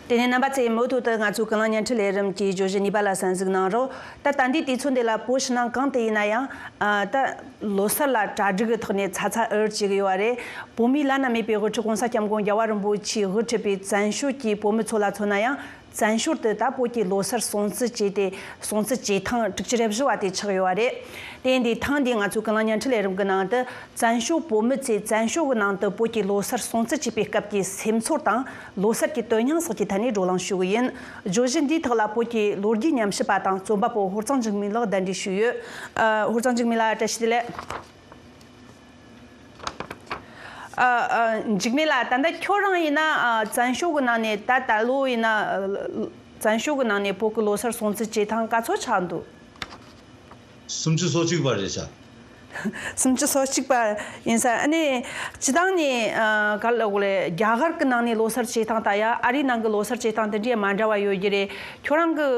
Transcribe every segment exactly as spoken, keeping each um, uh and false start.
དེ་ནས་རྣམ་པ་ཚོས་མུ་མཐུད་དུ་ང་ཚོའི་ཀུན་གླེང་བརྙན་འཕྲིན་ལས་རིམ་གྱི་བརྗོད་གཞི་གཉིས་པ་ལ་གསན་གཟིགས་གནང་རོགས། ད་ད་ལྟའི་དུས་ཚོད་འདི་ལ་བོད་ཕྱི་ནང་གང་དུ་ཡིན་ན་ཡང་ཨ། ད་ལོ་གསར་ལ་གྲ་སྒྲིག་གི་ཐོག་ནས་ཚ་ཚ་འུར་བྱེད་ཀྱི་ཡོད་པ་རེད། བོད་མིའི་བླ་ན་མེད་པའི་དབུ་ཁྲིད་༸གོང་ས་༸སྐྱབས་མགོན་རྒྱལ་བ་རིན་པོ་ཆེས་དབུ་ཁྲིད་པའི་བཙན་བྱོལ་གྱི་བོད་མི་ཚོ་ལ་མཚོན་ན་ཡང་། བཙན་བྱོལ་དུ་ད་བོད་ཀྱི་ལོ་གསར་སྲུང་བརྩི་བྱས་ཏེ། སྲུང་བརྩི་བྱེད་ཐེངས་དྲུག་ཅུ་རེ་བཞི་བ་དེ་ཆགས་ཡོད་པ་རེད། དེ་ཡིན་དུས་ཐེངས་འདིའི་ང་ཚོའི་ཀུན་གླེང་བརྙན་འཕྲིན་ལས་རིམ་གྱི་ནང་དུ། བཙན་བྱོལ་བོད་མི་ཚོས་བཙན་བྱོལ་གྱི་ནང་དུ་བོད་ཀྱི་ལོ་གསར་སྲུང་བརྩི་བྱེད་པའི་སྐབས་ཀྱི་སེམས་ཚོར་དང་། ལོ་གསར་གྱི་དོན་སྙིང་སོགས་ཀྱི་ཐད་ནས་བགྲོ་གླེང་ཞུ་གི་ཡིན། བརྗོད་གཞི་འདིའི་ཐོག་ལ་བོད་ཀྱི་ལོ་རྒྱུས་ཉམས་ཞིབ་པ་དང་རྩོམ་པ་པོ་ཧོར་གཙང་འཇིགས་མེད་ལགས་གདན་འདྲེན་ཞུས་ཡོད། ཨ། ཧོར་གཙང་འཇིགས་མེད་ལགས། བཀྲ་ཤིས་བདེ་ལེགས། ཨ། ཨ། འཇིགས་མེད་ལགས། ད་ལྟ་ཁྱོད་རང་ཡིན་ན། ཨ། བཙན་བྱོལ་གྱི་ནང་ནས་ད་ད་ལོ་ཡིན་ན། ཨ། བཙན་བྱོལ་གྱི་ནང་ནས་བོད་ཀྱི་ལོ་གསར་སྲུང་བརྩི་བྱེད་ཐེངས་ག་ཚོད་ཆགས་འདུག་སུམ་ཅུ་སོ་གཅིག་པ་རེད་ཤག་སུམ་ཅུ་སོ་གཅིག་པ་ཡིན་ས། ཨ་ནི་སྤྱི་བཏང་ནས། ཨ། ག་ལ་གོ་ལེ། རྒྱ་གར་གྱི་ནང་ནས་ལོ་གསར་བྱེད་ཐེངས་དང་ཡ་ཨ་རིའི་ནང་གི་ལོ་གསར་བྱེད་ཐེངས་དེ་འདྲའི་མ་འདྲ་བ་ཡོད་ཀྱི་རེད། ཁྱོད་རང་གི་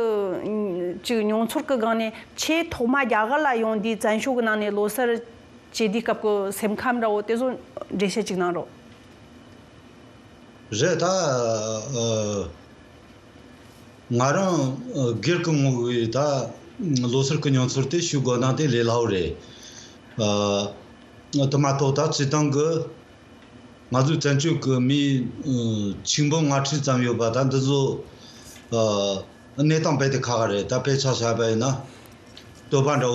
ཅིག་མྱོང་ཚོར་གྱི་སྒང་ནས་ཆེས་ཐོག་མ་རྒྱ་གར་ལ་ཡོང་དུས་བཙན་བྱོལ་གྱི་ནང་ནས་ལོ་གསར་བྱེད་དུས་སྐབས་ཀྱི་སེམས་ཁམས་འདྲ་བོ་དེ་ཚོ་འགྲེལ་བཤད་ཅིག་གནང་རོགས། རེད་ད། ཨ། ང་རང་ཨ་སྒེར་གྱི་ངོས་ཀྱི་ད་ལོ་གསར་གྱི་མྱོང་ཚོར་དེ་ཞུ་དགོས་ན་དེ་ལས་སླ་བོ་རེད། ཨ། དེ་མ་གཏོགས་ད་སྤྱི་བཏང་གི་ང་ཚོའི་བཙན་བྱོལ་གྱི་མི་ཨ་ཆིག་འབུམ་ལྔ་ཁྲི་ཙམ་ཡོད་པ་ད་འདི་ཚོ་ཨ་གནས་སྟངས་རྦད་དེ་ཁག་ཁག་རེད། ད་དཔེ་ཆ་བཞག་པ་ཡིན་ན། སྟོད་པ་འདྲ་བོ་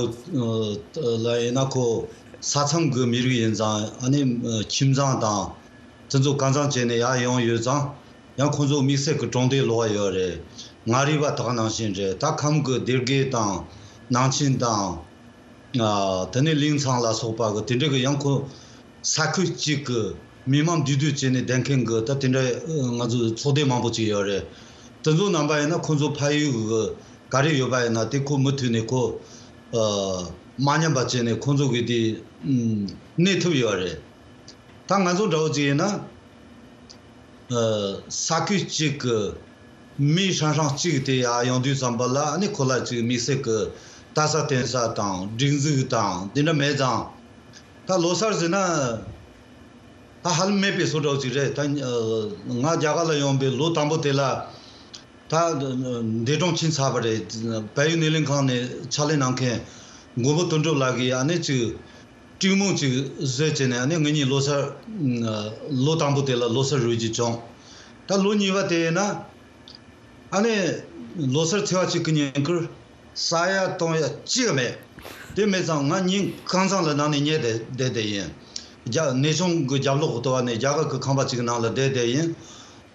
ཨ་ལ་ཡིན་ན་ཁོ་ས་མཚམས་ཀྱི་མི་རིགས་ཡིན་ཙང་ཨ་ནི་ཨ་ཁྱིམ་ཚང་དང་། དེ་ཚོ་གང་ཚང་བྱས་ནས་ཡར་ཡོང་ཡོད་ཙང་། ཡང་ཁོང་ཚོ་དམིགས་བསལ་གྱི་གྲོང་སྡེ་ལོགས་ཡོད་རེད། མངའ་རིས་པ་དག་ནང་བཞིན་རེད། ད་ཁམས་ཀྱི་སྡེ་དགེ་དང་ནང་ཆེན་དང་། ཨ། དེ་ནས་ལིང་ཚང་ལ་སོགས་པ་གི་དེ་འདྲ་གི་ཡང་ཁོ་ས་ཁུལ་གཅིག་གི་མི་མང་འདུས་སྡོད་བྱས་ནས་བསྡད་མཁན་གི་ད་དེ་འདྲ་ང་ཚོ་ཚོགས་སྡེ་མང་པོ་ཅིག་ཡོད་རེད། དེ་ཚོ་རྣམ་པ་ཡིན་ན་ཁོང་ཚོ་ཕ་ཡུལ་གི་ག་རེ་ཡོད་པ་ཡིན་ན་དེ་ཁོ་མུ་མཐུད་ནས་ཁོ་ཨ་མ་ཉམས་པ་བྱས་ནས་ཁོང་ཚོ་གི་དེ་ཨ་གནས་ཐུབ་ཡོད་རེད། ད་ང་ཚོ་འདྲ་བོ་ཅིག་ཡིན་ན། ཨ། ས་ཁུལ་གཅིག་གི་མི་ཧྲང་ཧྲང་གཅིག་དེ་ཡར་ཡོང་དུས་ཙམ་པ་ལ་ཨ་ནི་ཁོ་ལ་ཅིག་དམིགས་བསལ་གྱི་ལྟ་ས་བསྟེན་ས་དང་སྒྲིག་འཛུགས་དང་འདི་འདྲ་མེད་ཙང་། ད་ལོ་གསར་ཟེར་ན་ད་ཧ་ལམ་མེད་པའི་བཟོ་འདྲ་བོ་ཅིག་རེད། ད་ཨ་ང་རྒྱ་གར་ལ་ཡོང་པའི་ལོ་དང་པོ་དེ་ལ། ད་འདས་གྲོངས་ཕྱིན་ཚར་བ་རེད། བལ་ཡུལ་སྣེ་ལེན་ཁང་ནས་ཕྱག་ལས་གནང་མཁན་མགོན་པོ་དོན་གྲུབ་ལགས་ཀྱིས་ཨ་ནི་ཅིག་སྤྲིང་མོ་ཅིག་བཟོས་བྱས་ནས་ཨ་ནི་ངེད་གཉིས་ལོ་གསར། ལོ་དང་པོ་དེ་ལ་ལོ་གསར་རོལ་རྒྱུ་བྱུང་། ད་ལོ་གཉིས་པ་དེ་ཡིན་ན་ཨ་ནི་ལོ་གསར་ཚེས་པ་གཅིག་གི་ཉིན་ཁུར་ཟ་ཡ་བཏུང་ཡ་གཅིག་མེད། དེ་མེད་ཙང་ང་ཉིན་གང་ཚང་ལ་ནང་ནས་ཉལ་བསྡད་བསྡད་བསྡད་ཡིན། རྒྱ་གནས་ཆུང་གི་རྒྱབ་ལོགས་ལྟ་བ་ནས་རྒྱ་གར་གྱི་ཁང་པ་གཅིག་གི་ནང་ལ་བསྡད་བསྡད་ཡིན།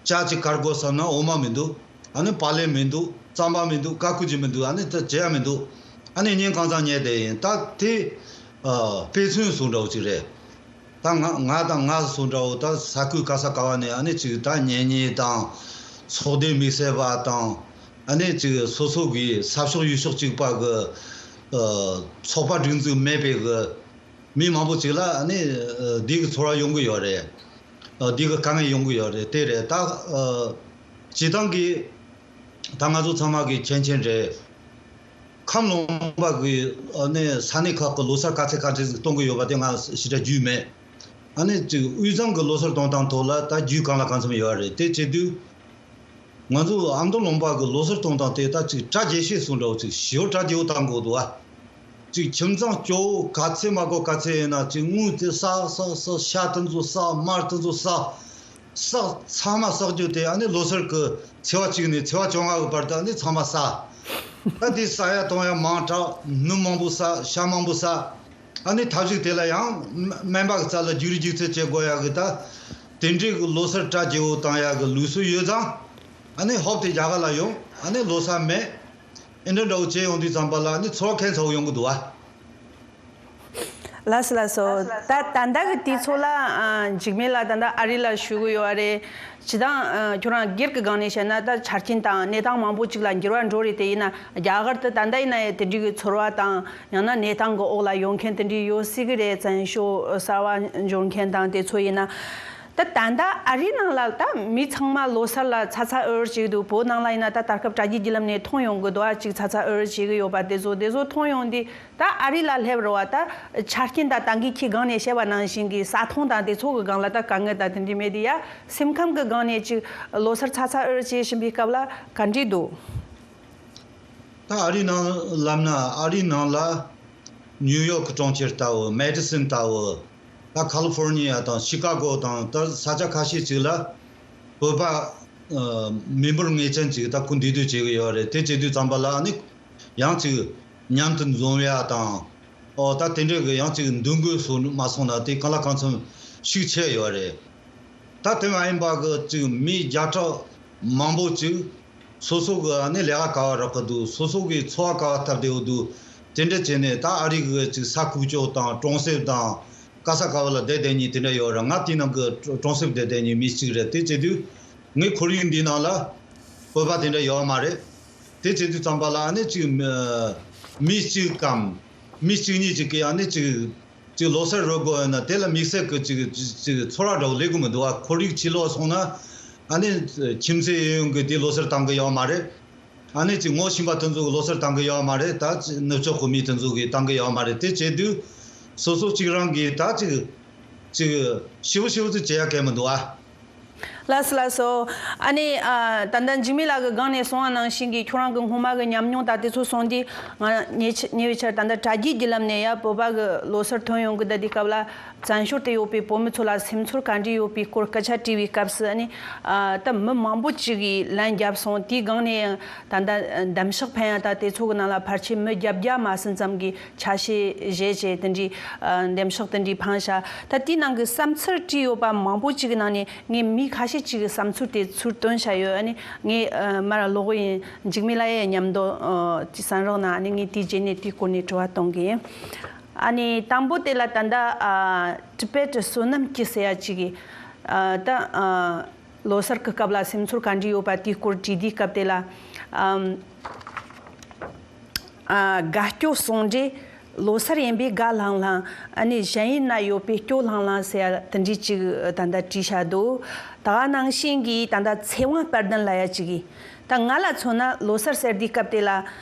ཇ་གཅིག་གར་དགོས་བསམ་ན་འོ་མ་མི་འདུག་ཨ་ནི་བག་ལེབ་མི་འདུག་རྩམ་པ་མི་འདུག་ཀ་ཀུ་ཅི་མི་འདུག་ཨ་ནི་ད་བྱེད་ཡ་མི་འདུག་ཨ་ནི་ཉིན་གང་ཚང་ཉལ་བསྡད་ཡིན། ད་དེ་ཨ་དཔེ་མཚོན་བཟོ་འདྲ་བོ་ཅིག་རེད། ད་ང་ང་དང་ང་བཟོ་འདྲ་བོ་ད་ས་ཁུལ་ག་ས་ག་བ་ནས་ཨ་ནི་ཅིག་ད་གཉེན་ཉེ་དང་ཚོགས་སྡེ་དམིགས་བསལ་བ་དང་ཨ་ནི་ཅིག་སོ་སོ་གི་ས་ཕྱོགས་ཡུལ་ཕྱོགས་གཅིག་པ་གི་ཨ་ཚོགས་པ་སྒྲིག་འཛུགས་མེད་པའི་གི་མི་མང་པོ་ཅིག་ལ་ཨ་ནི་ཨ་འདི་གི་ཚོར་བ་ཡོང་གི་ཡོད་རེད། ཨ་འདི་གི་དཀའ་ངལ་ཡོང་གི་ཡོད་རེད། དེ་རེད། ད་ཨ་སྤྱི་བཏང་གི་ད་ང་ཚོ་ཚང་མ་གི་མཁྱེན་མཁྱེན་རེད། ཁམས་ལུང་པ་གི་ཨ་ནི་ས་གནས་ཁག་གི་ལོ་གསར་ག་ཚད་ག་ཚད་ཅིག་གཏོང་གི་ཡོད་པ་དེ་ང་ཞེ་དྲག་རྒྱུས་མེད། ཨ་ནི་ཅིག་དབུས་གཙང་གི་ལོ་གསར་གཏོང་སྟངས་ཐོག་ལ་ད་རྒྱུས་གང་ལ་གང་འཚམ་ཡོད་རེད། དེ་བྱེད་དུས། ང་ཚོ་ཨ་མདོ་ལུང་པ་གི་ལོ་གསར་གཏོང་སྟངས་དེ་ད་ཅིག་གྲ་རྒྱས་ཤོས་སུ་འདྲ་བོ་ཅིག་ཞེ་པོ་གྲ་རྒྱས་པོ་བཏང་དགོས་འདུག་ཨ། ཅིག་ཁྱིམ་ཚང་སྐྱོ་བོ་ག་ཚད་མ་དགོས་ག་ཚད་ཡིན་ན་ཅིག་དངུལ་དེ་བསགས་བསགས་བསགས་ཤ་དེ་ཚོ་བསགས་མར་དེ་ཚོ་བསགས་བསགས་ཚང་མ་བསགས་རྒྱུ་དེ་ཨ་ནི་ལོ་གསར་གི་ཚེས་པ་གཅིག་ནས་ཚེས་པ་བཅོ་ལྔ་གི་བར་དུ་ཨ་ནི་ཚང་མ་བསགས། ད་དེ་བསགས་ཡ་གཏོང་ཡ་མང་དྲགས་སྣུམ་མང་པོ་བསགས་ཤ་མང་པོ་བསགས། ཨ་ནི་ཐབས་ཤིག་དེ་ལ་ཡང་སྨན་པ་གི་རྩ་ལ་རྒྱུགས་རེས་རྒྱུགས་ཚད་བྱེད་དགོས་ཡག་གི་ད་དེ་འདྲའི་གི་ལོ་གསར་གྲ་རྒྱས་པོ་བཏང་ཡག་གི་ལུགས་སྲོལ་ཡོད་ཙང་། ཨ་ནི་ཧོབ་སྟེ་རྒྱ་གར་ལ་ཡོང་། ཨ་ནི་ལོ་གསར་མེད། ཨེ་འདྲ་འདྲ་བོ་བྱས་ཡོང་དུས་ཙམ་པ་ལ་ཨ་ནི་ཚོར་བ་ཁྱད་མཚར་པོ་ཡོང་གི་འདུག་བ། ལགས་སོ་ལགས་སོ། ད་ད་ལྟ་གི་དུས་ཚོད་ལ་ཨ་འཇིགས་མེད་ལགས་ད་ལྟ་ཨ་རི་ལ་བཞུགས་གི་ཡོད་རེད། སྤྱི་བཏང་ཨ་ཁྱོད་རང་སྒེར་གྱི་སྒང་ནས་བཤད་ན་ད་ཆ་རྐྱེན་དང་གནས་སྟངས་མང་པོ་ཅིག་ལ་འགྱུར་བ་འགྲོ་རེད། དེ་ཡིན་ན་རྒྱ་གར་དུ་ད་ལྟ་ཡིན་ན་ཡང་དེ་འདྲའི་གི་ཚོར་བ་དང་ཡང་ན་གནས་སྟངས་ཀྱི་འོག་ལ་ཡོང་མཁན་དེ་འདྲའི་ཡོད་སྲིད་གི་རེད། བཙན་བྱོལ་གསར་བ་འབྱོར་མཁན་དང་དེ་ཚོ་ཡིན་ན། ད་ད་ལྟ་ཨ་རིའི་ནང་ལ་ད་མི་ཚང་མ་ལོ་གསར་ལ་ཚ་ཚ་འུར་འུར་བྱེད་ཀྱི་འདུག་བོད་ནང་ལ་ཡིན་ན་ད་ད་སྐབས་དྲ་རྒྱའི་བརྒྱུད་ལམ་ནས་མཐོང་ཡོང་གི་འདུག་ཨ་ཅིག་ཚ་ཚ་འུར་འུར་བྱེད་ཀྱི་ཡོད་པ་དེ་ཚོ་དེ་ཚོ་མཐོང་ཡོང་དུས། ད་ཨ་རི་ལ་སླེབས་རོགས་ཨ། ད་ཆ་རྐྱེན་དང་ད་གིན་ཁྱེད་སྒང་ནས་བཤད་པ་ནང་བཞིན་གྱི་ས་ཐོང་དང་དེ་ཚོ་གི་སྒང་ལ་ད་དཀའ་ངལ་དང་དེ་འདྲ་མེད་དེ། ཡ་སེམས་ཁམས་ཀྱི་སྒང་ནས་ཅིག་ལོ་གསར་ཚ་ཚ་འུར་འུར་བྱེད་བཞིན་པའི་སྐབས་ལ་ག་འདྲ་འདུག་ད་ཨ་རིའི་ནང་ལབ་ན། ཨ་རིའི་ནང་ལ་ནིའུ་ཡོག་གི་གྲོང་ཁྱེར་ལྟ་བུ། མེ་ཌི་སོན་ལྟ་བུ། ད་ཁ་ལི་ཧྥོར་ནི་ཡ་དང་ཤི་ཀ་གོ་དང་། ད་ས་ཆ་ཁ་ཤས་ཅིག་ལ་བོད་པ་ཨ་མི་འབོར་ངེས་ཅན་ཅིག་ད་ཁོ་འདུས་སྡོད་བྱེད་ཀྱི་ཡོད་རེད། དེ་བྱེད་དུས་ཙམ་པ་ལ་ཨ་ནི་ཡང་ཅིག་མཉམ་དུ་འཛོམས་ཡ་དང་། ཨོ་ད་དེ་འདྲ་གི་ཡང་ཅིག་འདུ་འགོད་སོགས་མ་སོང་ན་དེ་གང་ལ་གང་འཚམ་ཤུགས་ཆེ་ཡོད་རེད། ད་དེ་མ་ཡིན་པ་གི་ཅིག་མི་བརྒྱ་ཕྲག་མང་པོ་ཅིག་སོ་སོ་གི་ཨ་ནི་ལས་ཀ་ག་བ་རག་གི་འདུག་སོ་སོ་གི་འཚོ་བ་ག་བ་སྟབས་བདེ་བོ་འདུག་དེ་འདྲ་བྱས་ནས་ད་ཨ་རི་གི་ཅིག་ས་ཁུག་ཀྱོག་དང་གྲོང་གསེབ་དང་ག་ས་ག་བ་ལ་བསྡད་བསྡད་མཁན་དེ་འདྲ་ཡོད་རེད། ང་དེའི་ནང་གི་གྲོང་གསེབ་བསྡད་བསྡད་མཁན་མི་གཅིག་རེད། དེ་བྱེད་དུས་ངའི་ཁོར་ཡུག་འདིའི་ནང་ལ་བོད་པ་དེ་འདྲ་ཡོད་མ་རེད། དེ་བྱེད་དུས་ཙམ་པ་ལ་ཨ་ནི་ཅིག་མི་གཅིག་གམ་མི་གཅིག་གཉིས་ཅིག་གིས་ཨ་ནི་ཅིག་ཅིག་ལོ་གསར་རོལ་དགོས་ཡོད་ན་དེ་ལ་དམིགས་བསལ་གྱི་ཅིག་ཅིག་ཚོར་བ་འདྲ་བོ་སླེབས་ཀྱི་མི་འདུག་ཨ། ཁོར་ཡུག་ཕྱི་ལོགས་སོང་ན་ཨ་ནི་ཁྱིམ་མཚེས་གཡས་གཡོན་གྱི་དེ་ལོ་གསར་བཏང་གི་ཡོད་མ་རེད། ཨ་ནི་ཅིག་ངོ་ཤེས་པ་དེ་ཚོ་གི་ལོ་གསར་བཏང་གི་ཡོད་མ་རེད། ད་ཅིག་ནུབ་ཕྱོགས་གི་མི་དེ་ཚོ་གིས་བཏང་གི་ཡོད་མ་རེད། དེ་བྱེད་དུས་སོ་སོ་གཅིག་རང་གིས་ད་ཅིག་ཅིག་ཞེ་པོ་ཞེ་པོ་ཅིག་བྱེད་ཡ་གལ་མི་འདུག་ཨ། ལགས་སོ་ལགས་སོ། ཨ་ནི་ཨ་ད་ལྟ་འཇིགས་མེད་ལགས་ཀྱིས་སྒང་ནས་གསུངས་པ་ནང་བཞིན་གྱི་ཁྱོད་རང་གི་སྔོན་མ་གི་ཉམས་མྱོང་དང་དེ་ཚོ་གསུངས་དུས། ང་ཉེ་ཆ་ཉེ་བའི་ཆར་ད་ལྟ་དྲ་རྒྱའི་བརྒྱུད་ལམ་ནས་ཡ་བོད་པ་གི་ལོ་གསར་ཐོན་ཡོང་གི་ད་དེ་སྐབས་ལ་བཙན་བྱོལ་དུ་ཡོད་པའི་བོད་མི་ཚོ་ལ་སེམས་ཚོར་ག་འདྲ་ཡོད་པའི་སྐོར་སྐད་ཆ་དྲིས་པའི་སྐབས་སུ། ཨ་ནི་ཨ་ད་མི་མང་པོ་ཅིག་གིས་ལན་བརྒྱབ་སོང་། དེའི་སྒང་ནས་ད་ལྟ་འདེམས་ཤོག་འཕེན་ཡ་ད་དེ་ཚོ་གི་ནང་ལ་ཕལ་ཆེར་མི་བརྒྱད་བརྒྱ་མ་ཟིན་ཙམ་གྱིས་ཆ་ཤས་བཞེས་བྱས་དེ་འདྲའི་ཨ་འདེམས་ཤོག་དེ་འདྲའི་འཕངས་ཤག་ད་དེའི་ནང་གི་བསམ་ཚུལ་བྲིས་ཡོད་པ་མང་པོ་ཅིག་གི་ནང་ནས་ངས་མི་ཁ་ཤས་ཅིག་གི་བསམ་ཚུལ་དེ་ཚུར་བཏོན་བཞག་ཡོད། ཨ་ནི་ངས་ཨ་མར་ཀློག་གི་ཡིན། འཇིགས་མེད་ལགས་ཡའི་མཉམ་དུ་ཨ་ཅིག་གསན་རོགས་གནང་། ཨ་ནི་ངས་དེའི་རྗེས་ནས་དེའི་སྐོར་ནས་དྲི་བ་གཏོང་གི་ཡིན། ཨ་ནི་དང་པོ་དེ་ལ་ད་ལྟ་ཨ་ཊི་བེ་ཊི་བསོད་ནམས་སྐྱིད་ཟེར་ཡ་ཅིག་གིས་ཨ་ད་ཨ་ལོ་གསར་གྱི་སྐབས་ལ་སེམས་ཚོར་ག་འདྲ་ཡོད་པ་དེའི་སྐོར་དྲིས་དུས་སྐབས་དེ་ལ། ཨམ། ཨ་དགའ་སྐྱོ་ཟུང་འབྲེལ། ལོ་གསར་ཡིན་པས་དགའ་ལྷང་ལྷང་། ཨ་ནི་གཞན་ཡུལ་ན་ཡོད་པས་སྐྱོ་ལྷང་ལྷང་ཟེར་ཡ་དེ་འདྲའི་ཅིག་ད་ལྟ་བྲིས་བཞག་འདུག་ད་ག་ནང་བཞིན་གྱི་ད་ལྟ་ཚེ་དབང་དཔལ་ལྡན་ལབ་ཡ་ཅིག་གིས། ད་ང་ལ་མཚོན་ན་ལོ་གསར་ཟེར་དུས་སྐབས་དེ་ལ།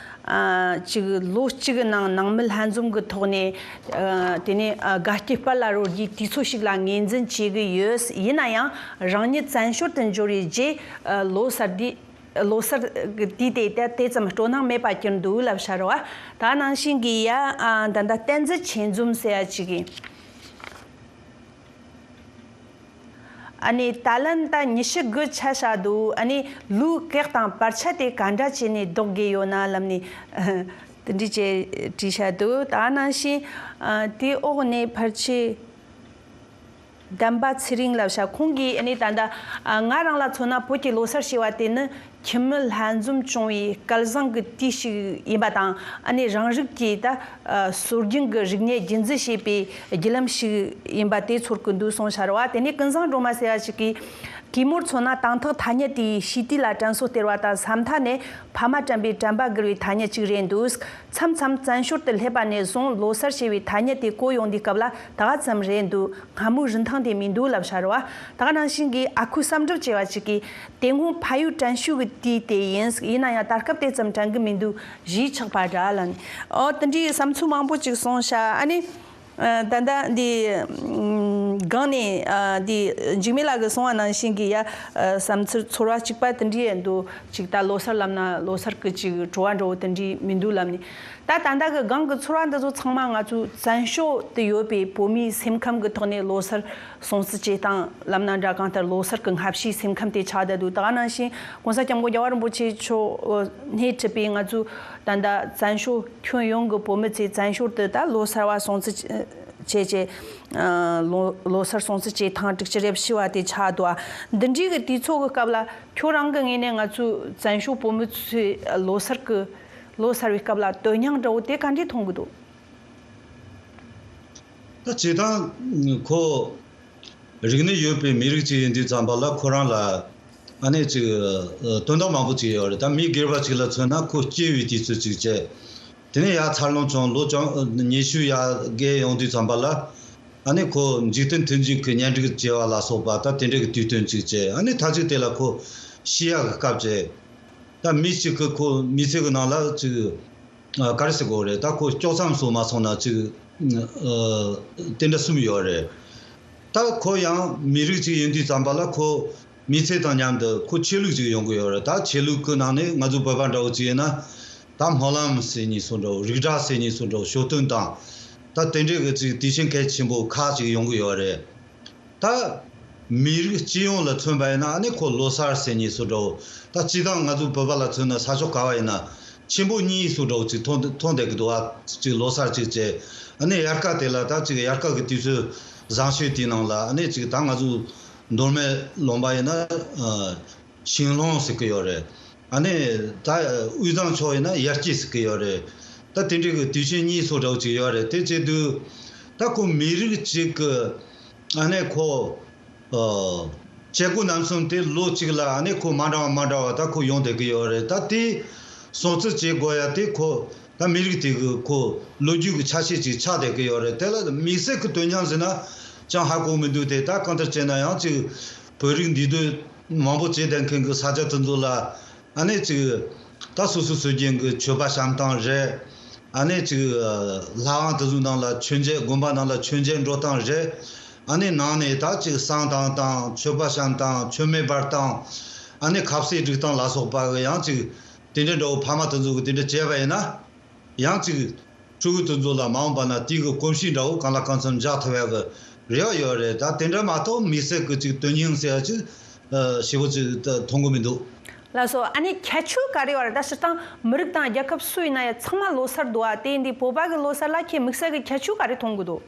ཨ་ཅིག་ལོ་གཅིག་གི་ནང་ནང་མི་ལྷན་འཛོམས་ཀྱི་ཐོག་ནས་ཨ་དེ་ནས་ཨ་དགའ་སྐྱིད་དཔལ་ལ་རོལ་རྒྱུའི་དུས་ཚོད་ཞིག་ལ་ངོས་འཛིན་བྱེད་ཀྱི་ཡོད། ཡིན་ན་ཡང་རང་ཉིད་བཙན་བྱོལ་དུ་འབྱོར་བའི་རྗེས་ཨ་ལོ་གསར་དུས་ལོ་གསར་གྱི་དུས་དེ་ད་དེ་ཙམ་སྤྲོ་སྣང་མེད་པ་གྱུར་འདུག་ལབ་བཞག་རེད་བ། ད་ནང་བཞིན་གྱི་ཡ་ཨ་ད་ལྟ་བསྟན་འཛིན་ཆོས་འཛོམས་ཟེར་ཡ་ཅིག་གིས། ཨ་ནི་ད་ལན་ད་ཉི་ཤུ་དགུ་ཆ་བཞག་འདུག་ཨ་ནི་ལོའི་གེགས་དང་བར་ཆད་དེ་ག་འདྲ་བྱས་ནས་ཟློག་དགོས་ཡོད་ན་ལབ་ནས་དེ་འདྲ་བྱས་དྲིས་བཞག་འདུག་ད་ནང་བཞིན་ཨ་དེའི་འོག་ནས་ཕལ་ཆེར་བདེན་པ་ཚེ་རིང་ལབ་བྱ། ཁོང་གིས་ཨ་ནི་ད་ལྟ་ཨ་ང་རང་ལ་མཚོན་ན་བོད་ཀྱི་ལོ་གསར་ཞེས་པ་དེ་ནི་ཁྱིམ་མི་ལྷན་འཛོམས་བྱུང་བའི་སྐལ་བཟང་གི་དུས་ཤིག་ཡིན་པ་དང་། ཨ་ནི་རང་རིགས་ཀྱི་ད་ཨ་སྲོལ་རྒྱུན་གྱི་རིག་གནས་རྒྱུན་འཛིན་བྱེད་པའི་བརྒྱུད་ལམ་ཞིག་ཡིན་པ་དེ་ཚོར་གྱི་འདུག་གསུངས་བཞག་རེད་བ། དེ་ནས་ཀུན་བཟང་སྒྲོལ་མ་ཟེར་བ་ཞིག་གིས། གུས་མོར་མཚོན་ན་དང་ཐོག་ཐ་སྙད་དེ་ཡིས་ཞི་བདེ་ལ་དྲན་གསོ་སྟེར་བ་དང་། ས་མཐའ་ནས་ཕ་མ་དྲན་པའི་དྲན་པ་བསྒུལ་བའི་ཐ་སྙད་ཅིག་རེད་འདུག་མཚམས་མཚམས་བཙན་བྱོལ་དུ་སླེབས་པ་ནས་བཟུང་ལོ་གསར་ཞེས་པའི་ཐ་སྙད་དེ་གོ་ཡོང་དུས་སྐབས་ལ་ད་ག་ཙམ་རེད་འདུག་སྔ་མོའི་རིན་ཐང་དེ་མི་འདུག་ལབ་བཞག་རེད་བ། ད་ག་ནང་བཞིན་གྱི་ཨ་ཁུ་བསམ་གྲུབ་ཅེས་པ་ཅིག་གིས། དེ་སྔོན་ཕ་ཡུལ་དྲན་ཤེས་ཀྱི་དུས་དེ་ཡིན། ཡིན་ན་ཡང་ད་སྐབས་དེ་ཙམ་དྲན་གི་མི་འདུག་གཞས་ཆགས་པ་འདྲ་ལབ་ནས། ཨོ་དེ་འདྲའི་བསམ་ཚུལ་མང་པོ་ཅིག་གསུངས་ཤག་ཨ་ནི། ཨ་ད་ལྟ་འདི་ཨམ་སྒང་ནས་ཨ་འདི་འཇིགས་མེད་ལགས་ཀྱིས་གསུངས་པ་ནང་བཞིན་གྱི་ཡ་ཨ་བསམ་ཚུལ་ཚོར་བ་གཅིག་པ་དེ་འདྲའི་ཡང་འདུག་ཅིག་ད་ལོ་གསར་ལབ་ན་ལོ་གསར་གྱི་ཅིག་བྲོ་བ་འདྲ་བོ་དེ་འདྲའི་མི་འདུག་ལབ་ནས། ད་ད་ལྟ་གི་སྒང་གི་ཚོར་བ་འདི་ཚོ་ཚང་མ་ང་ཚོའི་བཙན་བྱོལ་དུ་ཡོད་པའི་བོད་མིའི་སེམས་ཁམས་ཀྱི་ཐོག་ནས་ལོ་གསར་སྲུང་བརྩི་བྱེད་སྟངས་ལབ་ན་འདྲ། གང་ལྟར་ལོ་གསར་གྱི་སྔ་ཕྱིའི་སེམས་ཁམས་དེ་ཆགས་བསྡད་འདུག་ད་ག་ནང་བཞིན་༸གོང་ས་༸སྐྱབས་མགོན་རྒྱལ་བ་རིན་པོ་ཆེ་མཆོག་སྣེ་ཁྲིད་པའི་ང་ཚོའི་ད་ལྟ་བཙན་བྱོལ་ཁྱོན་ཡོངས་ཀྱི་བོད་མི་ཚོས་བཙན་བྱོལ་དུ་ད་ལོ་གསར་བ་སྲུང་བརྩི་བྱེད་ཅེས། ལོ་ལོ་གསར་སྲུང་བརྩི་བྱེད་སྟངས་དྲུག་ཅུ་རེ་བཞི་བ་དེ་ཆགས་འདུག་འདི་འདྲའི་གི་དུས་ཚོད་ཀྱི་སྐབས་ལ་ཁྱོད་རང་གི་ངོས་ནས་ང་ཚོའི་བཙན་བྱོལ་བོད་མི་ཚོས་ལོ་གསར་གྱི་ལོ་གསར་བའི་སྐབས་ལ་དོན་སྙིང་འདྲ་བོ་དེ་ག་འདྲས་མཐོང་གི་འདུག་ད་བྱེད་སྟངས་ཁོ་རིག་གནས་ཡོད་པའི་མི་རིགས་ཅིག་ཡིན་དུས་ཙམ་པ་ལ་ཁོ་རང་ལ་ཨ་ནི་ཅིག་ཨ་དོན་དག་མང་པོ་ཅིག་ཡོད་རེད། ད་མི་སྒེར་པ་ཅིག་ལ་མཚོན་ན་ཁོ་སྐྱེས་པའི་དུས་ཚོད་ཅིག་བྱས། དེ་ནས་ཡར་འཚར་ལོངས་བྱུང་ལོ་བཅོ་ཉི་ཤུ་ཡར་བརྒལ་ཡོང་དུས་ཙམ་པ་ལ་ ཨ་ནི་ཁོ་འཇིག་རྟེན་མཐུན་འཇུག་གི་གཉེན་སྒྲིག་བྱེད་པ་ལ་སོགས་པ་ད་དེ་འདྲ་གི་དུས་སྟོན་ཅིག་བྱས། ཨ་ནི་ཐག་ཅིག་དེ་ལ་ཁོ་ཤི་ཡག་གི་སྐབས་བྱས། ད་མི་གཅིག་གི་ཁོ་མི་ཚེ་གི་ནང་ལ་ཅིག་ཨ། ག་རེ་ཟེར་དགོས་རེད། ད་ཁོ་ལྕོགས་མཚམས་སུ་མ་སོང་ན་ཅིག་ཨ། དེ་འདྲ་གསུམ་ཡོད་རེད། ད་ཁོ་ཡང་མི་རིགས་ཅིག་ཡིན་དུས་ཙམ་པ་ལ་ཁོ་མི་ཚེ་དང་མཉམ་དུ་ཁོ་ཆོས་ལུགས་ཅིག་ཡོང་གི་ཡོད་རེད། ད་ཆོས་ལུགས་ཀྱི་ནང་ནས་ང་ཚོ་བོད་པ་འདྲ་བོ་ཅིག་ཡིན་ན། ད་སྨོན་ལམ་ཟེར་ནས་སུ་འདྲ་བོ། རིགས་གྲྭ་ཟེར་ནས་སུ་འདྲ་བོ། ཞོ་སྟོན་དང་། ད་དེ་འདྲའི་གི་ཅིག་དུས་ཆེན་གལ་ཆེན་པོ་ཁག་ཅིག་ཡོང་གི་ཡོད་རེད། ད་མི་རིགས་སྤྱི་ཡོངས་ལ་མཚོན་པ་ཡིན་ན། ཨ་ནི་ཁོ་ལོ་གསར་ཟེར་ནས་སུ་འདྲ་བོ། ད་སྤྱི་བཏང་ང་ཚོ་བོད་པ་ལ་མཚོན་ན། ས་ཕྱོགས་ག་བ་ཡིན་ན་ཆེན་པོ་གཉིས་སུ་འདྲ་བོ་ཅིག་མཐོང་མཐོང་བསྡད་ཀྱི་འདུག་བ། ཅིག་ལོ་གསར་ཅིག་བྱས། ཨ་ནི་དབྱར་ཁ་དེ་ལ་ད་ཅིག་དབྱར་ཁ་གི་དུས་ཚོད་བཟང་ཤོས་དེའི་ནང་ལ། ཨ་ནི་ཅིག་ད་ང་ཚོ་མདོ་སྨད་ལུང་པ་ཡིན་ན། ཨ། ཤིང་སློང་ཟེར་གི་ཡོད་རེད། ཨ་ནི་ད་དབུས་གཙང་ཕྱོགས་ཡིན་ན་ཡར་སྐྱེས་ཟེར་གི་ཡོད་རེད། ད་དེ་འདྲའི་གི་དུས་ཆེན་གཉིས་སུ་འདྲ་བོ་ཅིག་ཡོད་རེད། དེ་བྱེད་དུས་ད་ཁོ་མི་རིགས་གཅིག་གི། ཨ་ནི་ཁོ། ཨ། བྱེད་སྒོ་རྣམ་གསུམ་དེ་ལོ་གཅིག་ལ་ཨ་ནི་ཁོ་མ་འདྲ་བ་མ་འདྲ་བ་ད་ཁོ་ཡོང་བསྡད་ཀྱི་ཡོད་རེད། ད་དེ་སྲུང་བརྩི་བྱེད་དགོས་ཡ་དེ་ཁོ་ད་མི་རིགས་དེ་གི་ཁོ་ལོ་རྒྱུས་ཀྱི་ཆ་ཤས་ཅིག་ཆགས་བསྡད་ཀྱི་ཡོད་རེད། དེ་ལ་དམིགས་བསལ་གྱི་དོན་སྙིང་ཟེར་ན་ཅང་ཧ་གོ་མི་འདུག་དེ་ད་གང་ལྟར་བྱས་ན་ཡང་ཅིག་བོད་རིགས་འདུས་སྡོད་མང་པོ་བྱས་བསྡད་མཁན་གྱི་ས་ཆ་དེ་ཚོ་ལ། ཨ་ནི་ཅིག་ད་སོ་སོ་སོ་སྐྱེ་གི་མཆོད་པ་བཤམས་སྟངས་རེད། ཨ་ནི་ཅིག་ལྷ་ཁང་དེ་ཚོའི་ནང་ལ་མཆོད་མཇལ། དགོན་པ་ནང་ལ་མཆོད་མཇལ་འགྲོ་སྟངས་རེད། ཨ་ནི་ནང་ནས་ད་ཅིག་བསང་བཏང་སྟངས། མཆོད་པ་བཤམས་སྟངས། མཆོད་མེ་སྦར་སྟངས། ཨ་ནི་ཁ་ཟས་སྒྲིག་སྟངས་ལ་སོགས་པ་གི་ཡང་ཅིག་དེ་འདྲ་འདྲ་བོ་ཕ་མ་དེ་ཚོ་གི་དེ་འདྲ་བྱས་པ་ཡིན་ན། ཡང་ཅིག་ཕྲུ་གུ་དེ་ཚོ་ལ་མ་འོངས་པ་ན་དེའི་གི་གོམས་གཤིས་འདྲ་བོ་གང་ལ་གང་འཚམ་འཇགས་ཐུབ་ཡག་གི་རེ་བ་ཡོད་རེད། ད་དེ་འདྲ་མ་གཏོགས་དམིགས་བསལ་གི་ཅིག་དོན་སྙིང་ཟེར་ཡ་ཅིག་ཨ། ཞེ་པོ་ཅིག་ད་མཐོང་གི་མི་འདུག་ལགས་སོ། ཨ་ནི་ཁྱད་ཆོས་ག་རེ་ཡོད་རེད། ད་སྤྱིར་བཏང་མི་རིགས་དང་རྒྱལ་ཁབ་སུ་ཡིན་ན་ཡང་ཚང་མ་ལོ་གསར་འདུག་ཨ། དེ་ཡིན་དུས་བོད་པ་གི་ལོ་གསར་ལ་ཁྱེད་དམིགས་བསལ་གི་ཁྱད་ཆོས་ག་རེ་མཐོང་གི་འདུག་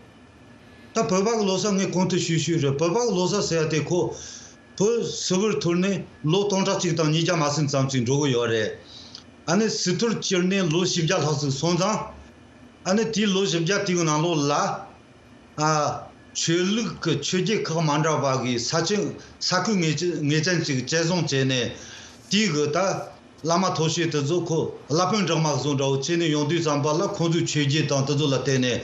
ད་བོད་པ་གི་ལོ་གསར་ངས་གོང་དུ་ཞུས་ཞུས་རེད། བོད་པ་གི་ལོ་གསར་ཟེར་ཡ་དེ་ཁོ་བོད་སིལ་བུར་ཐོར་ནས་ལོ་སྟོང་ཕྲག་གཅིག་དང་ཉིས་བརྒྱ་མ་ཟིན་ཙམ་ཅིག་འགྲོ་གི་ཡོད་རེད། ཨ་ནི་སི་ཏུར་བསྐྱུར་ནས་ལོ་བཞི་བརྒྱ་ལྷག་ཙམ་སོང་ཙང་། ཨ་ནི་དེའི་ལོ་བཞི་བརྒྱ་དེའི་ནང་ལོགས་ལ། ཨ། ཆོས་ལུགས་ཀྱི་ཆོས་བརྒྱུད་ཁག་མ་འདྲ་བ་གི་ས་ཆེན་ས་ཁུལ་ངེས་ཅན་ངེས་ཅན་ཅིག་བཅད་བཟུང་བྱས་ནས། དེའི་གི་ད་བླ་མ་མཐོ་ཤོས་དེ་ཚོ་ཁོ་བླ་དཔོན་གྲགས་མ་བཟོ་འདྲ་བོ་བྱས་ནས་ཡོང་དུས་ཙམ་པ་ལ། ཁོང་ཚོའི་ཆོས་བརྒྱུད་དང་དེ་ཚོ་ལ་བརྟེན་ནས་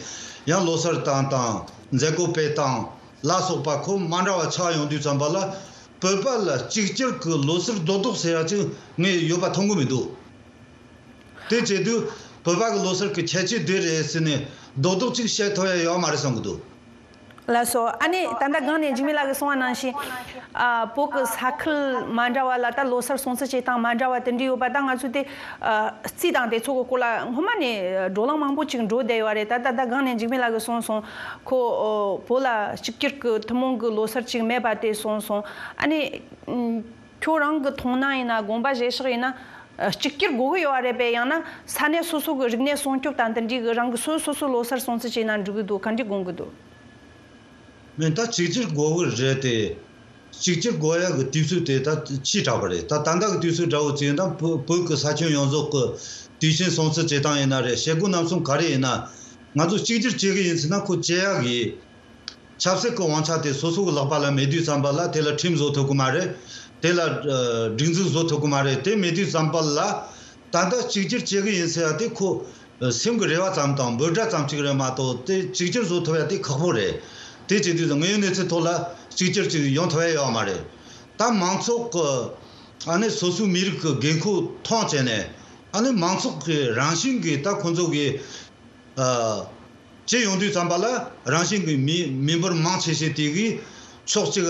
ཡང་ལོ་གསར་བཏང་དང་། མཛད་སྒོ་སྤེལ་སྟངས་ལ་སོགས་པ་ཁོ་མ་འདྲ་བ་ཆགས་ཡོང་དུས་ཙམ་པ་ལ། བོད་པ་ལ་གཅིག་གྱུར་གྱི་ལོ་གསར་རྡོག་རྡོག་ཟེར་ཡ་ཅིག་ངས་ཡོད་པ་མཐོང་གི་མི་འདུག་དེ་བྱེད་དུས་བོད་པ་གི་ལོ་གསར་གི་ཁྱད་ཆོས་དེ་རེད་ཟེར་ནས་རྡོག་རྡོག་ཅིག་བཤད་ཐུབ་ཡ་ཡོད་མ་རེད་བསམ་གི་འདུག་ལགས་སོ། ཨ་ནི་ད་ལྟ་སྒང་ནས་འཇིགས་མེད་ལགས་ཀྱིས་གསུངས་པ་ནང་བཞིན། ཨ། བོད་ཀྱི་ས་ཁུལ་མ་འདྲ་བ་ལ་ད་ལོ་གསར་སྲུང་བརྩི་བྱེད་སྟངས་མ་འདྲ་བ་དེ་འདྲ་ཡོད་པ། ད་ང་ཚོས་དེ། ཨ། རྩིས་དང་དེ་ཚོ་གི་སྐོར་ལ་སྔོན་མ་ནས་བགྲོ་གླེང་མང་པོ་ཅིག་འགྲོ་བསྡད་ཡོད་རེད། ད་ད་ལྟ་སྒང་ནས་འཇིགས་མེད་ལགས་ཀྱིས་གསུངས་སོང་། ཁོ། ཨོ། བོད་ལ་གཅིག་གྱུར་གྱི་ཐུན་མོང་གི་ལོ་གསར་ཅིག་མེད་པ་དེ་གསུངས་སོང་། ཨ་ནི། ཁྱོད་རང་གི་མཐོང་སྣང་ཡིན་ན། དགོངས་པ་བཞེས་ཕྱོགས་ཡིན་ན། ཨ། གཅིག་གྱུར་དགོས་ཀྱི་ཡོད་རེད་པས། ཡང་ན་ས་གནས་སོ་སོ་གི་རིག་གནས་སྲུང་སྐྱོབ་དང་དེ་འདྲའི་གི་རང་གི་སོ་སོ་སོ་ལོ་གསར་སྲུང་བརྩི་བྱས་ན་འགྲིག་གི་འདུག་ག་འདྲ་དགོངས་ཀྱི་འདུག་མིན། ད་གཅིག་གྱུར་དགོས་ཀྱི་རེད་དེ། གཅིག་གྱུར་དགོས་ཡག་གི་དུས་ཚོད་དེ་ད་ཕྱི་དྲགས་པ་རེད། ད་ད་ལྟ་གི་དུས་ཚོད་འདྲ་བོ་ཅིག་ཡིན་ན། བོད་བོད་ཀྱི་ས་ཁྱོན་ཡོངས་རྫོགས་ཀྱི་དུས་ཆེན་སྲུང་བརྩི་བྱེད་སྟངས་ཡིན་ན་རེད། བྱེད་སྒོ་རྣམ་གསུམ་ག་རེ་ཡིན་ན། ང་ཚོ་གཅིག་གྱུར་བྱེད་ཀྱི་ཡིན་ཟེར་ན་ཁོ་བྱེད་ཡག་གི། ཆབ་སྲིད་ཀྱི་དབང་ཆ་དེ་སོ་སོ་གི་ལག་པ་ལ་མེད་དུས་ཙམ་པ་ལ། དེ་ལ་ཁྲིམས་བཟོ་ཐུབ་ཀྱི་མ་རེད། དེ་ལ། ཨ། སྒྲིག་འཛུགས་བཟོ་ཐུབ་ཀྱི་མ་རེད། དེ་མེད་དུས་ཙམ་པ་ལ། ད་ལྟ་གཅིག་གྱུར་བྱེད་ཀྱི་ཡིན་ཟེར་ཡ་དེ་ཁོ། ཨ། སེམས་ཀྱི་རེ་བ་ཙམ་དང་འབོད་སྒྲ་ཙམ་ཅིག་རེད་མ་གཏོགས། དེ་གཅིག་གྱུར་བཟོ་ཐུབ་ཡ་དེ་ཁག་པོ་རེད། དེ་བྱེད་དུས་དངོས་ཡོད་གནས་ཚུལ་ཐོག་ལ་གཅིག་གྱུར་ཅིག་ཡོང་ཐུབ་ཡ་ཡོད་མ་རེད། ད་མང་ཚོགས་ཀྱི། ཨ་ནི་སོ་སོའི་མི་རིགས་ཀྱི་དགོས་མཁོ་མཐོང་བྱས་ནས། ཨ་ནི་མང་ཚོགས་ཀྱི་རང་བཞིན་གྱིས་ད་ཁོང་ཚོ་གི། ཨ། བྱས་ཡོང་དུས་ཙམ་པ་ལ། རང་བཞིན་གྱིས་མི་མི་འབོར་མང་ཆེ་ཤོས་དེ་གིས་ཕྱོགས་གཅིག་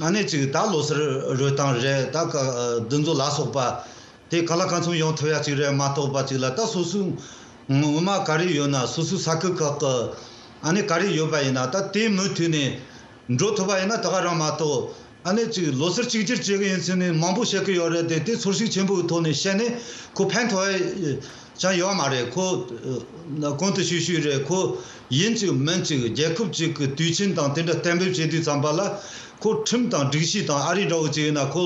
ཨ་ནི་ཅིག་ད་ལོ་གསར་རོལ་སྟངས་རེད། ད་ག་འདི་ཚོ་ལ་སོགས་པ་དེ་གང་ལ་གང་འཚམ་ཡོང་ཐུབ་ཡ་ཅིག་རེད་མ་གཏོགས་པ། ཅིག་ལ་ད་སོ་སོའི་ངོ་མ་ག་རེ་ཡོད་ན། སོ་སོའི་ས་ཁུལ་ཁག་གི་ཨ་ནི་ག་རེ་ཡོད་པ་ཡིན་ན། ད་དེ་མུ་མཐུད་ནས་འགྲོ་ཐུབ་པ་ཡིན་ན་ད་ག་རང་མ་གཏོགས། ཨ་ནི་ཅིག་ལོ་གསར་གཅིག་གྱུར་བྱེད་ཀྱི་ཡིན་ཟེར་ནས་མང་པོ་བཤད་ཀྱི་ཡོད་རེད་དེ། དེ་ཚོར་ཤུགས་ཆེན་པོའི་ཐོག་ནས་བཤད་ནས་ཁོ་ཕན་ཐོགས་ཡ་ཅང་ཡོད་མ་རེད། ཁོ་གོང་དུ་ཞུས་ཞུས་རེད། ཁོ་ཡིན་གཅིག་མིན་གཅིག་རྒྱལ་ཁབ་ཅིག་གི་དུས་ཆེན་དང་དེ་འདྲ་གཏན་འབེབས་བྱེད་དུས་ཙམ་པ་ལ། ཁོ་ཁྲིམས་དང་སྒྲིག་གཞི་དང་ཨ་རི་འདྲ་བོ་ཅིག་ཡིན་ན། ཁོ་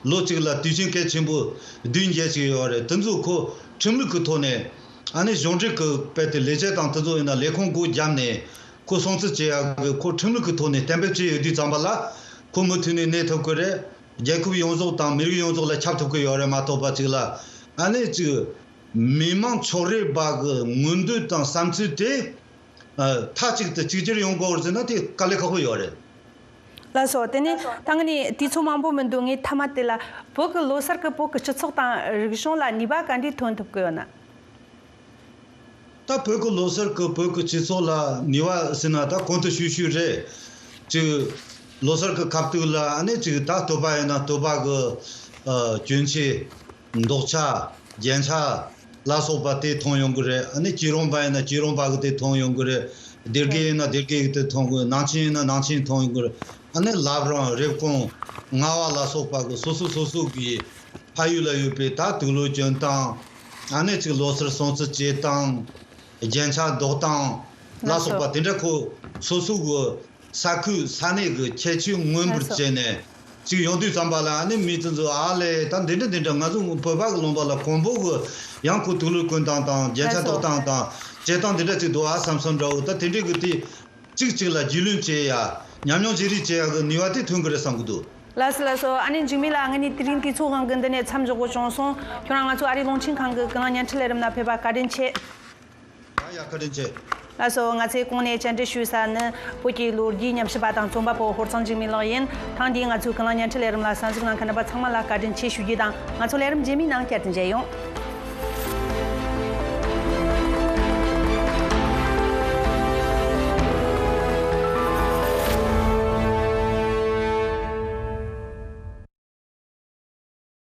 ལོ་གཅིག་ལ་དུས་ཆེན་གལ་ཆེན་པོ་བདུན་བརྒྱད་ཅིག་ཡོད་རེད། དེ་ཚོ་ཁོ་ཁྲིམས་ལུགས་ཀྱི་ཐོག་ནས། ཨ་ནི་གཞུང་འབྲེལ་གྱི་དཔེ་དེ་ལས་བྱེད་དང་དེ་ཚོ་ཡིན་ན་ལས་ཁུངས་སྒོ་བརྒྱབ་ནས། ཁོ་སྲུང་བརྩི་བྱེད་ཡག་གི་ཁོ་ཁྲིམས་ལུགས་ཀྱི་ཐོག་ནས་གཏན་འབེབས་བྱས་ཡོད་དུས་ཙམ་པ་ལ། ཁོ་མུ་མཐུད་ནས་གནས་ཐུབ་ཀྱི་རེད། རྒྱལ་ཁབ་ཡོངས་རྫོགས་དང་མི་རིགས་ཡོངས་རྫོགས་ལ་ཁྱབ་ཐུབ་ཀྱི་ཡོད་རེད་མ་གཏོགས་པ། ཅིག་ལ་ཨ་ནི་ཅིག་མི་མང་ཕྱོགས་རིས་པ་གི་མངོན་འདོད་དང་བསམ་ཚུལ་དེ་ མཐའ་གཅིག་ཏུ་གཅིག་གྱུར་ཡོང་དགོས་ཟེར་ན་དེ་དཀའ་ལས་ཁག་པོ་ཡོད་རེད། ལགས་སོ། དེ་ནས་ད་ངས་ནི་དུས་ཚོད་མང་པོ་མི་འདུག་ངས་མཐའ་མ་དེ་ལ་བོད་ཀྱི་ལོ་གསར་གྱི་བོད་ཀྱི་སྤྱི་ཚོགས་དང་རིག་གཞུང་ལ་ནུས་པ་ག་འདྲས་ཐོན་ཐུབ་ཀྱི་ཡོད་ན། ད་བོད་ཀྱི་ལོ་གསར་གྱི་བོད་ཀྱི་སྤྱི་ཚོགས་ལ་ནུས་པ་ཟེར་ན་ད་གོང་དུ་ཞུས་ཞུས་རེད། ཅིག་ལོ་གསར་གྱི་སྐབས་དུས་ལ་ཨ་ནི་ཅིག་ད་སྟོད་པ་ཡིན་ན་སྟོད་པ་གི་ཨ་གྱོན་ཆས། འདོགས་ཆ། རྒྱན་ཆ་ལ་སོགས་པ་དེ་མཐོང་ཡོང་གི་རེད། ཨ་ནི་སྐྱིད་རོང་པ་ཡིན་ན་སྐྱིད་རོང་པ་གི་དེ་མཐོང་ཡོང་གི་རེད། སྡེ་དགེ་ཡིན་ན་སྡེ་དགེ་གི་དེ་མཐོང་གི། ནང་ཆེན་ཡིན་ན་ནང་ཆེན་མཐོང་ཡོང་གི་རེད། ཨ་ནི་བླ་བྲང་རེབ་གོང་རྔ་བ་ལ་སོགས་པ་གི་སོ་སོ་སོ་སོ་གི་ཕ་ཡུལ་ལ་ཡོད་པའི་ད་དུག་ལོག་གྱོན་སྟངས། ཨ་ནི་ཅིག་ལོ་གསར་སྲུང་བརྩི་བྱེད་སྟངས། རྒྱན་ཆ་འདོགས་སྟངས་ལ་སོགས་པ་དེ་འདྲ་ཁོ་སོ་སོ་གི་ས་ཁུལ་ས་གནས་ཀྱི་ཁྱད་ཆོས་མངོན་པར་བྱས་ནས་ཅིག་ཡོང་དུས་ཙམ་པ་ལ་ཨ་ནི་མི་དེ་ཚོ་ཨ་ལས་ད་འདི་འདྲ་འདི་འདྲ་ང་ཚོ་བོད་པ་གི་ལུང་པ་ལ་གོང་པོ་གི་ཡང་ཁོ་དུག་ལོག་གོན་སྟངས་དང་རྒྱན་ཆ་འདོགས་སྟངས་དང་བྱེད་སྟངས་འདི་འདྲ་ཅིག་འདུག་ཨ་བསམ་བསམ་འདྲ་བོ། ད་དེ་འདྲའི་གི་དེ་གཅིག་གཅིག་ལ་རྒྱུས་ལོན་བྱེད་ཡ། ཉམས་མྱོང་བརྗེ་རེས་བྱེད་ཡ་གི་ནུས་པ་དེ་ཐོན་གི་རེད་བསམ་གི་འདུག་ལགས་སོ་ལགས་སོ། ཨ་ནི་འཇིགས་མེད་ལགས། ང་ནི་དེ་རིང་དུས་ཚོད་དབང་གིས་འདི་ནས་མཚམས་འཇོག་དགོས་བྱུང་སོང་། ཁྱོད་རང་ང་ཚོ་ཨ་རིའི་རླུང་འཕྲིན་ཁང་གི་ཀུན་གླེང་བརྙན་འཕྲིན་ལས་རིམ་ལ་ཕེབས་པ་བཀའ་དྲིན་ཆེ། ཡ་ཡ། བཀའ་དྲིན་ཆེ། ལགས་སོ། ང་ཚོས་གོང་ནས་བཅར་འདྲི་ཞུས་ས་ནི་བོད་ཀྱི་ལོ་རྒྱུས་ཉམས་ཞིབ་པ་དང་རྩོམ་པ་པོ་ཧོར་གཙང་འཇིགས་མེད་ལགས་ཡིན། ཐེངས་འདིའི་ང་ཚོའི་ཀུན་གླེང་བརྙན་འཕྲིན་ལས་རིམ་ལ་གསན་གཟིགས་གནང་མཁན་རྣམ་པ་ཚང་མ་ལ་བཀའ་དྲིན་ཆེ་ཞུ་རྒྱུ་དང་། ང་ཚོ་ལས་རིམ་རྗེས་མའི་ནང་བསྐྱར་དུ་མཇལ་ཡོང་།